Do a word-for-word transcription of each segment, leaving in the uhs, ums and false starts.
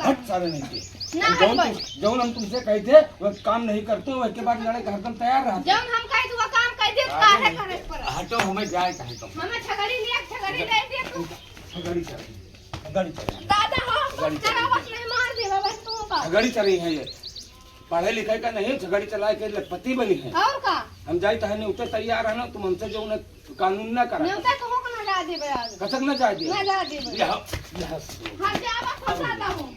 हट सारे नहीं के। ना हम जौन हटबै। तुम, जौन हम तुमसे कहते, वो काम नहीं करते, वो के बाद लड़ाई का हरदम तैयार रहते। जौन हम कही तो वो काम कर दे, अरे काहे नहीं करे के, पर? हटो, हमें जाए कहीं तो। हमें छगड़ी लिया, छगड़ी दे दे तू। छगड़ी चल रही है, छगड़ी चल रही है। दादा हो, छगड़ी चल रही है। चला बस नहीं मार दे, बस तू का। छगड़ी चल रही है ये। पढ़े लिखे का नहीं, छगड़ी चलाए के लखपति बनी है। और का? हम जाई तो है नहीं, उतर तैयार है ना, तुम हमसे जो उन्हें कानून ना करा। नेवता कहूँ को ना जा देबे आज। कसक ना जा दे। ना जा देबे। यह, यह। हट जा, बस फंसाता हूँ।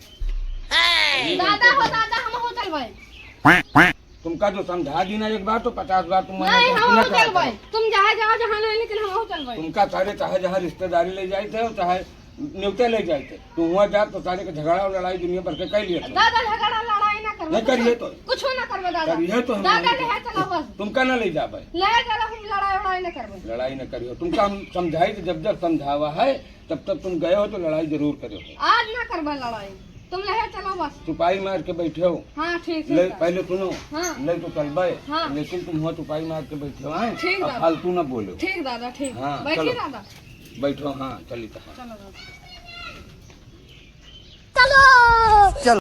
दादा हो दादा, हम हो चलबे। तुमका जो समझा दी ना एक बार तो पचास बार तुम नहीं, हम हो चलबे। तुम जहाँ जाओ जहाँ नहीं, लेकिन हम हो चलबे। तुमका सारे चाहे जहाँ रिश्तेदारी ले जाए थे, चाहे न्योते ले जाए थे। तू हुआ जा तो सारे के झगड़ा और लड़ाई दुनिया भर के कर लिए थे। दादा झगड़ा लड़ाई ना करबे। नहीं करिए तो। कुछ ना करबे दादा। करिए तो हम दादा नहीं ले चला बस। तुमका ना ले जाबे। ले चला, हम लड़ाई वड़ाई ना करबे। लड़ाई ना करियो। तुमका हम समझाई तो जब जब समझावा है तब तब तुम गए हो तो लड़ाई जरूर करे हो। आज ना करबे लड़ाई। तुम ले चला बस। चुपाई मार के बैठे हो। हाँ, ठीक है ले, दादा। पहले सुनो। हाँ। ले तो चलबे। हाँ। लेकिन तुम हुआ चुपाई मार के बैठे हो, हैं? ठीक अब दादा। फालतू ना बोलो। ठीक दादा, ठीक। हाँ, बैठी चलो। दादा। बैठो, हाँ, चली तो हाँ। चलो दादा। चलो। चलो।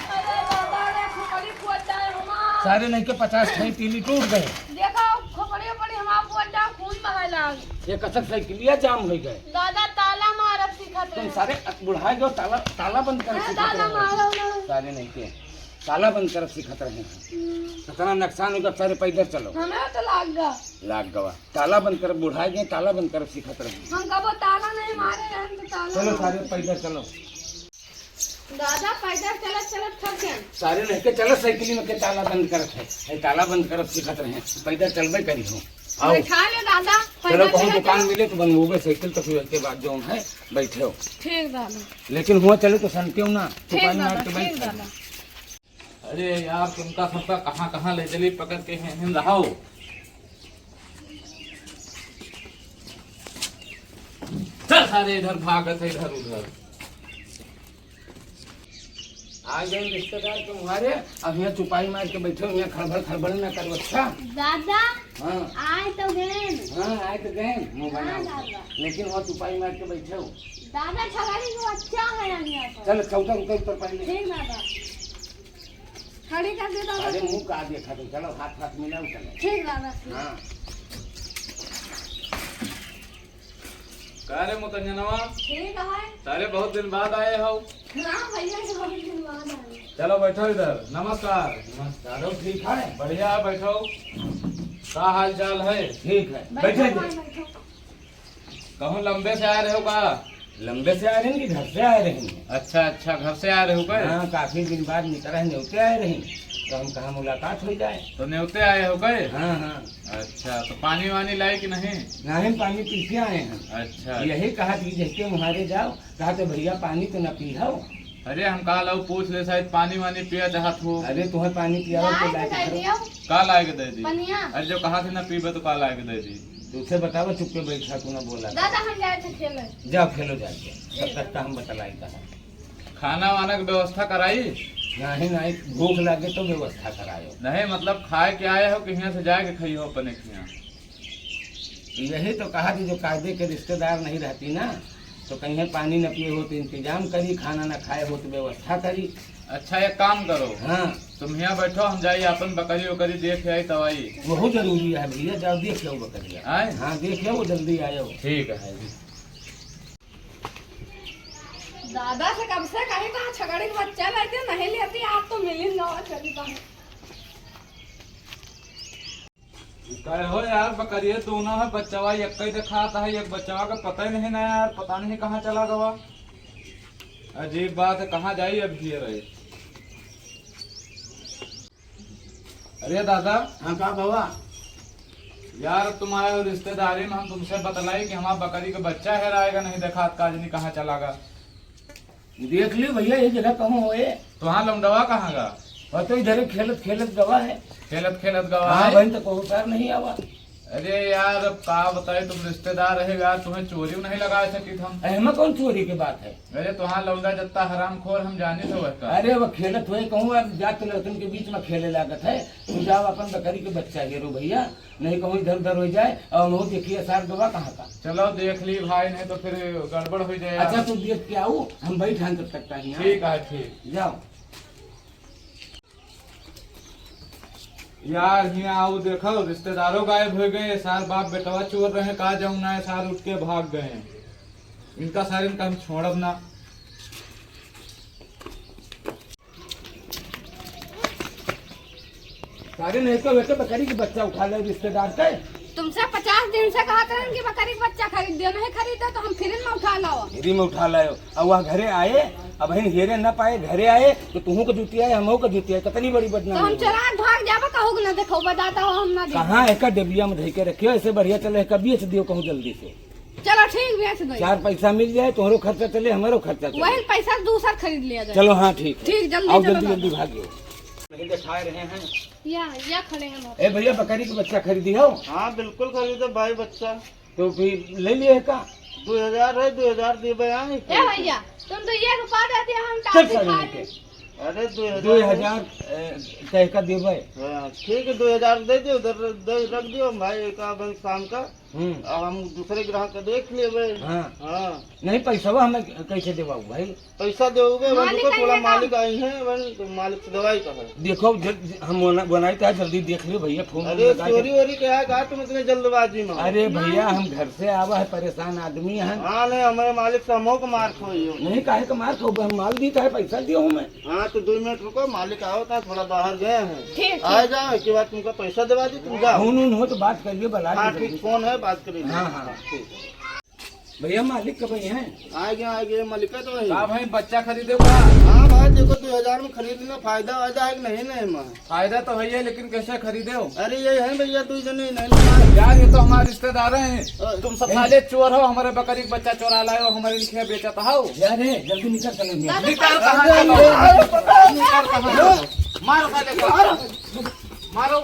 अरे दादा रे, खोपड़ी फूट जाए हमार। सारे नहीं के पचास ठाई तीली टूट गए। देखो, खोपड़ी ओपड़ी हमार फूट जाए, खून बहे लाग। ये कसक साइकिलिया जाम हो गए। दादा ताला मारब सीखत तुम रहे। सारे बुढ़ा गए, ताला, ताला बंद कर अरे सीखत दादा रहे। मारो ना। सारे नहीं के ताला बंद कर सीखत रहे हैं। हम्म। कितना नुकसान होगा, सारे पैदल चलो। हमें तो लाग गा। लाग गवा। ताला बंद कर, बुढ़ा गए, ताला बंद कर सीखत रहे। हम कबो ताला नहीं मारे रहन तो ताला चलो मारे। सारे पैदल चलो। दादा पैदल चलत चलत थक गए। सारे नहीं के चलो साइकिल में के ताला बंद करत है। ए, ताला बंद करत सीखत रहे। पैदल चलबे करी हो। आओ। बैठा ले दादा, चलो पैदल कहूँ चलत दुकान चलत। मिले तो बनवावे साइकिल तो फिर के बाद जो है बैठे हो। ठीक दादा। लेकिन हुआ चले तो सनते हो ना, ठीक दुकान में दादा, आके ठीक बैठ दादा। अरे यार, तुमका सबका कहाँ कहाँ ले चली पकड़ के, हैं, हैं, रहाओ। चल सारे इधर भागत है इधर उधर। आ गए रिश्तेदार तुम्हारे, अब यहाँ चुपाई मार के बैठे हो, यहाँ खड़बड़ खड़बड़ ना करो, अच्छा? दादा, हाँ। आए तो गए। हाँ, आए तो गए, मुँह हाँ, बनाओ। दादा। लेकिन वहाँ चुपाई मार के बैठे हो। दादा, छगड़ी को अच्छा है यहाँ पर। चल, चौदह रुपये ऊपर पहले। ठीक दादा। खड़ी कर दे दादा अरे तू। मुँह का देखा तो, चलो हाथ हाथ मिलाओ, चलो। ठीक दादा, ठीक। हाँ। का रे मुतंजनवा? ठीक है। सारे बहुत दिन बाद आए हो। हाँ भैया, बहुत दिन बाद आए। चलो बैठो इधर। नमस्कार। नमस्कार। और ठीक है? बढ़िया है, बैठो। का हाल चाल है? ठीक है। बैठो, बैठो। भाई, बैठो। कहूँ लंबे से आए रहे हो का? लंबे से आए रहे हैं कि घर से आए रहे हैं? अच्छा, अच्छा, घर से आए रहे हो का? हाँ, काफी दिन बाद निकल रहे, न्योते आए रहे हैं, तो हम कहा मुलाकात हो जाए। तो न्योते आए हो का? हाँ, हाँ। अच्छा, तो पानी वानी लाए कि नहीं? नहीं, पानी पी के आए हैं। अच्छा। यही कहा कि जैसे मुहारे जाओ, कहा तो भैया पानी तो न पी हो। अरे हम कहा लो पूछ ले, शायद पानी वानी पिया चाहत हो। अरे तुम्हें पानी पिया हो तो लाए लाए के दे दो। दियो। का लाए के दे दी? पनिया। अरे जो कहा थे ना पीबे तो का लाए के दे दी? तुझसे बतावा, चुप्पे बैठा, तू ना बोला। दादा हम जाए थे खेले। जाओ खेलो जाके, तब तक का हम बतलाई कहा। खाना वाना की व्यवस्था कराई? नहीं, नहीं, भूख लागे तो व्यवस्था करायो। नहीं, मतलब खाए के आए हो कि हियाँ से जाए के खाई हो अपने हियाँ? यही तो कहा थी, जो कायदे के रिश्तेदार नहीं रहती ना, तो कहीं पानी न पिए हो तो इंतजाम करी, खाना न खाए हो तो व्यवस्था करी। अच्छा, एक काम करो। हाँ। तुम हियाँ बैठो, हम जाई अपन बकरी उकरी देख आई तवाई। वहू जरूरी है भैया, जाओ देख लो बकरिया। आए? हाँ, देख लो, वो जल्दी आयो। ठीक है। दादा से कब से कही था, छगड़ी के बच्चा लेते नहीं लेती, आप तो मिली न चली बाहर। कहे हो यार, बकरिए दोनों है, बच्चवा एक ही देखात है, एक बच्चवा का पता ही नहीं ना यार, पता नहीं कहाँ चला गवा। अजीब बात है, कहाँ जाई अब ये रहे। अरे दादा। हाँ, का बाबा? यार, तुम्हारे रिश्तेदारी में हम तुमसे बतलाई कि हमारा बकरी का बच्चा हेराएगा, नहीं देखात का, आज नहीं कहाँ चला गा। देख लियो भैया, ये जगह कहूँ होए। तो हाँ, लौंडवा कहाँ गा? और तो इधर ही खेलत खेलत गवा है। खेलत खेलत गवा हाँ है? बहन, तो कहूँ सार नहीं आवा। अरे यार, अब का बताई, तुम रिश्तेदार रहे यार, तुम्हें चोरी नहीं लगा सकी हम। एहमा कौन चोरी के बात है? अरे, तुम्हारा लौंडा जत्ता हरामखोर, हम जानी थे वह का। अरे, वो खेलत हुए कहूँ, अब जात लड़कन के बीच में खेले लागत है। तुम जाओ, अपन बकरी के बच्चा हेरो भैया, नहीं कहूँ इधर उधर हो जाए। और हम देखिए सार गवा कहाँ का। चलो देख ली भाई, नहीं तो फिर गड़बड़ हो जाए। अच्छा, तू देख के आओ, हम बैठ हैं तब तक का यहाँ। ठीक है, ठीक। जाओ। यार, हियाँ आओ, देखो, रिश्तेदारों गायब हो गए। सार बाप बेटवा चोर रहे, का जाऊँ ना, सार उठ के भाग गए। इनका सारे इनका हम छोड़ब ना। सारे नहीं तो बेटे बकरी के बच्चा उठा ले रिश्तेदार के। तुमसे पचास दिन से कहत रहन कि बकरी के बच्चा खरीद दियो, नहीं खरीदो तो हम फ्री में उठा लाओ। फ्री में उठा लायो। अब वह घरे आए, अब हिन हेरे न पाए, घरे आए तो तुहू के जूती आए, हमहू के जूती आए, कितनी बड़ी तो बदनामी हम हो। चोरा के भाग जाबे, कहू के ना देखो, बताता हो हम ना देखो। कहाँ एका डेबिया में धई के रखियो, ऐसे बढ़िया चले एका बेच दियो कहूँ जल्दी से। चलो ठीक, बेच दो। चार पैसा मिल जाए, तोहरो खर्चा चले, हमारो खर्चा चले। वही पैसा दूसर खरीद लिया जाए। चलो हाँ ठीक है। ठीक, जल्दी आओ, चलो जल्दी दादा। जल्दी भागियो। नहीं दिखाए रहे हैं। या, या खड़े हैं हम। ए भैया, बकरी के बच्चा खरीदी हो? हाँ बिल्कुल खरीदे भाई बच्चा। तो फिर ले लिए का? दो हजार है, दो हजार देबे आए। ए भैया, तुम तो ये रुपा दे दिया, हम चल टाफी सारे खा लेके। ले। अरे दो हजार दो हजार, ए, कह का देबे? हाँ, ठीक है, दो हजार दे दियो, उधर दे, रख दियो भाई, एक आध शाम का। हम्म। अब हम दूसरे ग्राहक का देख लेबे। हाँ। हाँ। नहीं, पैसा हमें कैसे देवाऊ भाई? पैसा देबे, वही मालिक तो थोड़ा आइए ना। मालिक आई हैं, वही तो मालिक से दवाई का है। देखो, जब हम बना-, बनाई तो है, जल्दी देख लियो भैया, फोन अरे, लगा के। चोरी वोरी के है का तुम इतने जल्दबाजी में? अरे भैया, हम घर से आवा है, परेशान आदमी है। हाँ, नहीं, हमारे मालिक से हमो को मार खोइयो। नहीं, काहे का मार खो, हम माल दी, काहे पैसा दियो हमें। हाँ, तो दो मिनट रुको, मालिक आओ था, थोड़ा बाहर गए हैं। ठीक, आ ठीक। जाओ, एक बार तुमका पैसा देवा दी, तुम जाओ। फोन उन हो तो बात करिए, बला हाँ, के ठीक, जल्दी। फोन है, बात करिए। हाँ, हाँ। ठीक है। भैया, मालिक कब आई हैं? आ गया, आ गया, मालिक का तो है। का भाई, बच्चा खरीदे बा? हाँ भाई, देखो, दो हजार में खरीद लेना, फायदा वायदा है कि नहीं, नहीं माँ? फायदा तो है, लेकिन कैसे खरीदे हो? अरे, ये है भैया, दो जने नहीं, नहीं। यार, ये तो हमारे रिश्तेदार हैं। अ, तुम सब ए? साले चोर हो, हमारे बकरी का बच्चा चोरा लाए हो, हमारे इनके बेचत हो। यार, ए, जल्दी निकल, चलो, निकल। दादा, निकल कहाँ से? अरे, निकल कहाँ से? मारो साले को। मारो।